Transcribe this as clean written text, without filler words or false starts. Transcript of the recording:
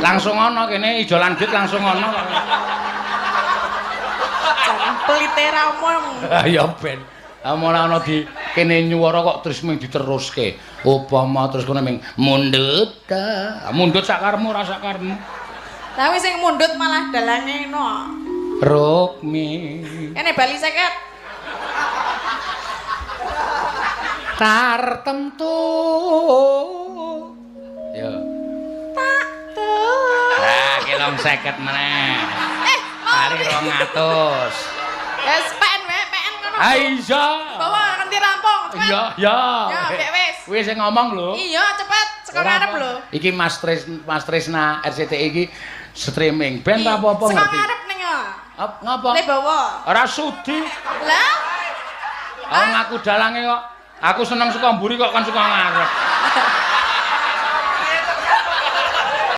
Langsung ana kene ijolan dit langsung ana. Jan pelite ra omong. Ya ben. Ora ana di kene nyuwara kok terus mung diteruske. Upama terus kono ming mundhut ta. Mundhut sak karepmu ora sak karepmu. Tapi sing mundhut malah dalange ngono. Rukmi. Kene bali 50. Tartemtu. Yo. Tak tuh. Lah, kelong 50 meneh. Eh, mau. Kari 200. Wes PN wae, PN ngono. Ha iya. Bawa nganti rampung, cepet. Iya, iya. Ya, mbek wis. Kuwi sing ngomong lho. Iya, cepet saka ngarep lho. Iki Mas Tris, Mas Trisna RCTI iki streaming. Ben ta apa-apa Saka ngerti. ngarep ning ya. Ngapa? Le bawa. Ora sudi. Lah, Aku ngaku dalange kok. Aku seneng saka mburi kok kon saka ngarep.